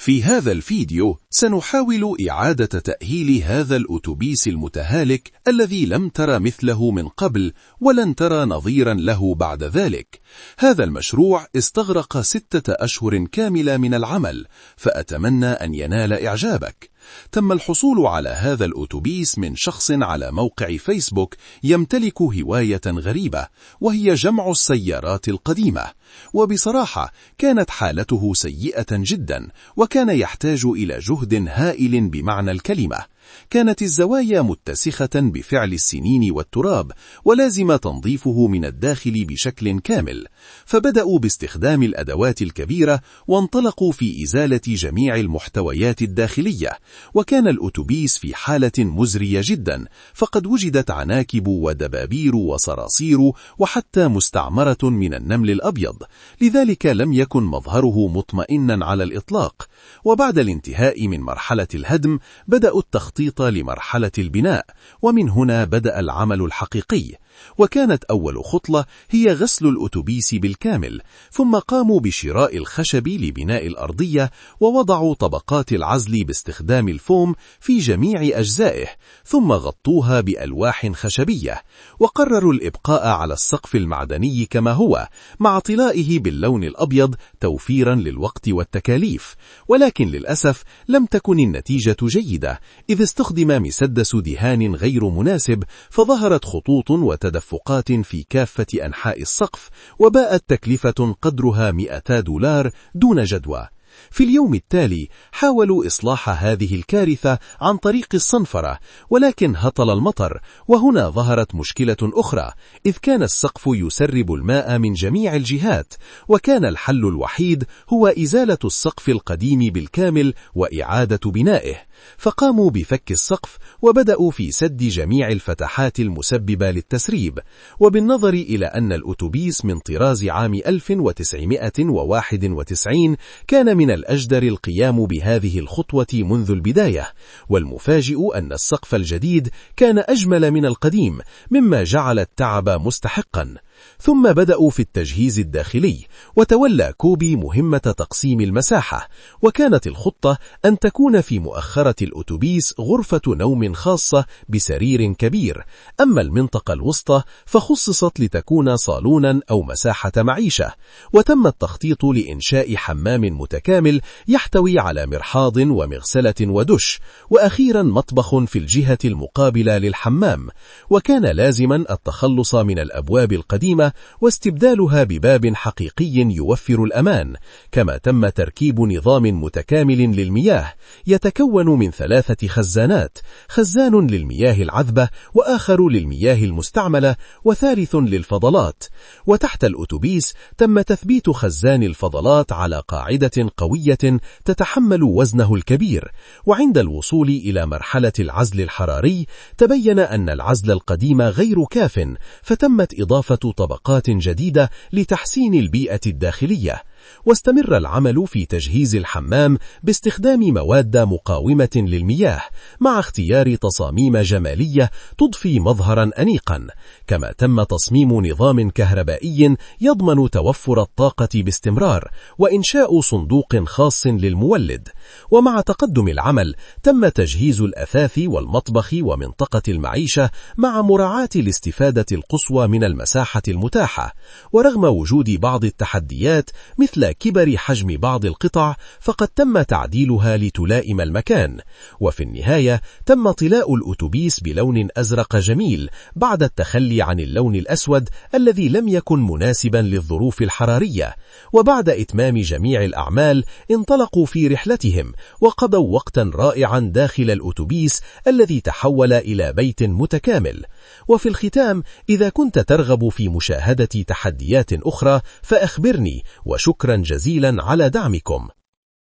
في هذا الفيديو سنحاول إعادة تأهيل هذا الأتوبيس المتهالك الذي لم تر مثله من قبل ولن ترى نظيرا له بعد ذلك. هذا المشروع استغرق 6 أشهر كاملة من العمل، فأتمنى أن ينال إعجابك. تم الحصول على هذا الأتوبيس من شخص على موقع فيسبوك يمتلك هواية غريبة، وهي جمع السيارات القديمة. وبصراحة كانت حالته سيئة جدا، وكان يحتاج إلى جهد هائل بمعنى الكلمة. كانت الزوايا متسخة بفعل السنين والتراب، ولازم تنظيفه من الداخل بشكل كامل. فبدأوا باستخدام الأدوات الكبيرة وانطلقوا في إزالة جميع المحتويات الداخلية. وكان الأتوبيس في حالة مزرية جدا، فقد وجدت عناكب ودبابير وصراصير وحتى مستعمرة من النمل الأبيض، لذلك لم يكن مظهره مطمئنا على الإطلاق. وبعد الانتهاء من مرحلة الهدم بدأوا التخطيط لمرحلة البناء، ومن هنا بدأ العمل الحقيقي. وكانت أول خطوة هي غسل الأتوبيس بالكامل، ثم قاموا بشراء الخشب لبناء الأرضية، ووضعوا طبقات العزل باستخدام الفوم في جميع أجزائه، ثم غطوها بألواح خشبية. وقرروا الإبقاء على السقف المعدني كما هو، مع طلائه باللون الأبيض توفيرا للوقت والتكاليف. ولكن للأسف لم تكن النتيجة جيدة، إذ استخدم مسدس دهان غير مناسب، فظهرت خطوط وتدفقات في كافة أنحاء السقف، وباءت تكلفة قدرها $200 دون جدوى. في اليوم التالي حاولوا إصلاح هذه الكارثة عن طريق الصنفرة، ولكن هطل المطر. وهنا ظهرت مشكلة أخرى، إذ كان السقف يسرب الماء من جميع الجهات، وكان الحل الوحيد هو إزالة السقف القديم بالكامل وإعادة بنائه. فقاموا بفك السقف وبدأوا في سد جميع الفتحات المسببة للتسريب. وبالنظر إلى أن الأتوبيس من طراز عام 1991 كان من الأجدر القيام بهذه الخطوة منذ البداية. والمفاجئ أن السقف الجديد كان أجمل من القديم، مما جعل التعب مستحقا. ثم بدأوا في التجهيز الداخلي، وتولى كوبي مهمة تقسيم المساحة. وكانت الخطة أن تكون في مؤخرة الأتوبيس غرفة نوم خاصة بسرير كبير، أما المنطقة الوسطى فخصصت لتكون صالونا أو مساحة معيشة. وتم التخطيط لإنشاء حمام متكامل يحتوي على مرحاض ومغسلة ودش، وأخيرا مطبخ في الجهة المقابلة للحمام. وكان لازما التخلص من الأبواب القديمة واستبدالها بباب حقيقي يوفر الأمان. كما تم تركيب نظام متكامل للمياه يتكون من 3 خزانات، خزان للمياه العذبة، وآخر للمياه المستعملة، وثالث للفضلات. وتحت الأتوبيس تم تثبيت خزان الفضلات على قاعدة قوية تتحمل وزنه الكبير. وعند الوصول إلى مرحلة العزل الحراري تبين أن العزل القديم غير كاف، فتمت إضافة طبقات جديدة لتحسين البيئة الداخلية. واستمر العمل في تجهيز الحمام باستخدام مواد مقاومة للمياه، مع اختيار تصاميم جمالية تضفي مظهرا أنيقا. كما تم تصميم نظام كهربائي يضمن توفر الطاقة باستمرار، وإنشاء صندوق خاص للمولد. ومع تقدم العمل تم تجهيز الأثاث والمطبخ ومنطقة المعيشة، مع مراعاة الاستفادة القصوى من المساحة المتاحة. ورغم وجود بعض التحديات مثل كبر حجم بعض القطع، فقد تم تعديلها لتلائم المكان. وفي النهاية تم طلاء الأتوبيس بلون أزرق جميل، بعد التخلي عن اللون الأسود الذي لم يكن مناسبا للظروف الحرارية. وبعد إتمام جميع الأعمال انطلقوا في رحلتهم، وقضوا وقتا رائعا داخل الأتوبيس الذي تحول إلى بيت متكامل. وفي الختام، إذا كنت ترغب في مشاهدة تحديات أخرى فأخبرني، وشكرا جزيلا على دعمكم.